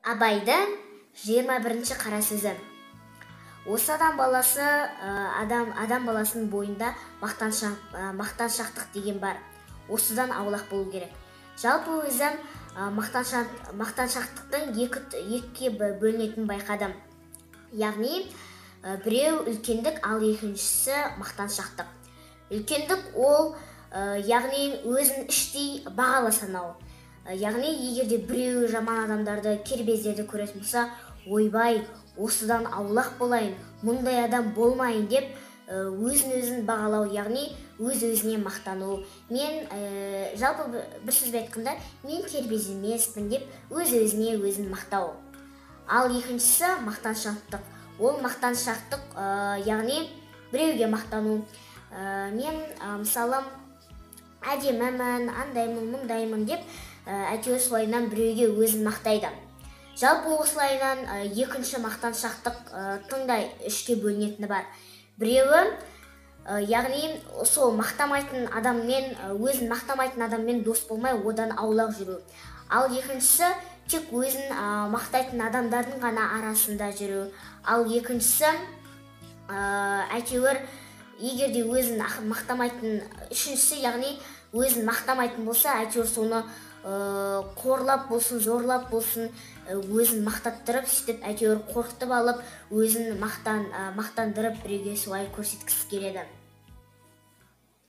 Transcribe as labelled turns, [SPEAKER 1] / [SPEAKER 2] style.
[SPEAKER 1] Абайдың 21-ші қара сөзі. Осы адам баласы, адам баласының бойында мақтаншақтық деген бар. Осыдан аулақ болу керек. Жалпы өзім мақтаншақтықтың екіге бөлінетінін байқадым. Яғни, біреу үлкендік, ал екіншісі мақтаншақтық. Үлкендік ол, яғни өзін іштей бағалы санау. Яғни егер де біреу жаман адамдарды, кербездерді көретін болса, ойбай, осыдан аулақ болайын, мұндай адам болмайын деп, өзін өзін бағалау, яғни өз өзіне мақтану. Мен, жалпы бір сөзбен айтқанда, мен кербез емеспін деп өз өзіне өзін мақтау. Ал екіншісі мақтаншақтық. Ол мақтаншақтық, яғни біреуге мақтану. Мен, мысалы, әдемімін, андаймын, мұндаймын деп, әйтеуір солайынан біреуге өзін мақтайды. Жалпы осылайынан, екінші мақтаншақтық да үшке бөлінетіні бар. Біреуі, яғни сол мақтамайтын адаммен, өзін мақтамайтын адаммен дос болмай, одан аулақ жүру. Ал екіншісі тек өзін, мақтайтын адамдардың ғана арасында жүру. Ал екіншісі, әйтеуір егер де өзін мақтамайтын, үшіншісі, яғни өзін мақтамайтын болса, әйтеуір соны, қорлап болсын, зорлап болсын, өзін мақтаттырып, сөйтіп әйтеуір қорқытып алып, өзін мақтандырып біреуге солай көрсеткісі келеді.